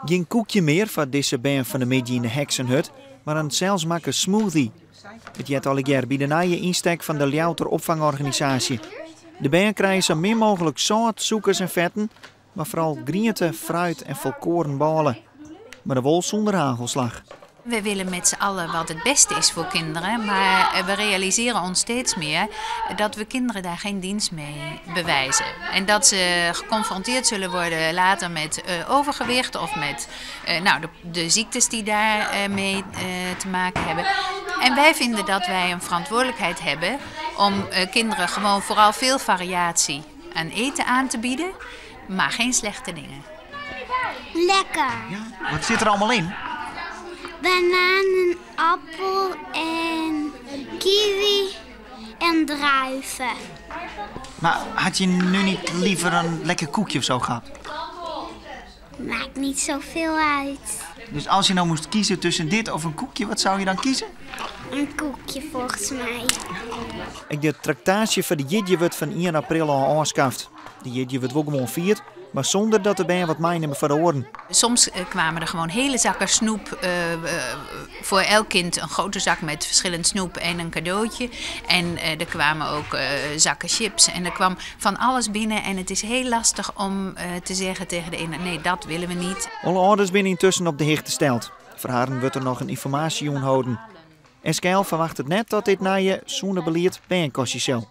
Gjin koekje mear foar dizze bern fan 'e middei yn de Heksenhut, mar in selsmakke smoothie. It heart allegear by de nije ynstek fan de Ljouwerter opfangorganisaasje. De bern krije sa min mooglik sâlt, sûkers en fetten, mar foaral griente, fruit en folkoaren bôle. Mar dan wol sûnder hagelslach. We willen met z'n allen wat het beste is voor kinderen, maar we realiseren ons steeds meer dat we kinderen daar geen dienst mee bewijzen. En dat ze geconfronteerd zullen worden later met overgewicht of met nou, de ziektes die daarmee te maken hebben. En wij vinden dat wij een verantwoordelijkheid hebben om kinderen gewoon vooral veel variatie aan eten aan te bieden, maar geen slechte dingen. Lekker. Ja, wat sit der allegear yn? Bananen, appel en kiwi en druiven. Mar had je nu niet liever in lekker koekje of zo gehad? Maakt niet zoveel uit. Dus as je no moast kieze tusken dit of in koekje, wat soe je dan kieze? In koekje volgens my. Ek de traktaasje foar de jierdei wurdt fan 1 april ôf ôfskaft. De jierdei wurdt wol gewoan fierd, mar sûnder dat de bern wat meinimme foar de oaren. Soms kwamen er gewoon hele zakken snoep. Voor elk kind een grote zak met verschillend snoep en een cadeautje. En er kwamen ook zakken chips en er kwam van alles binnen. En het is heel lastig om te zeggen tegen de ene, nee, dat willen we niet. Alle âlders binne yntusken op de hichte steld. Foar harren wurdt der noch in ynformaasjejûn holden. SKL ferwachtet net dat dit nije sûne belied bern kostje sil.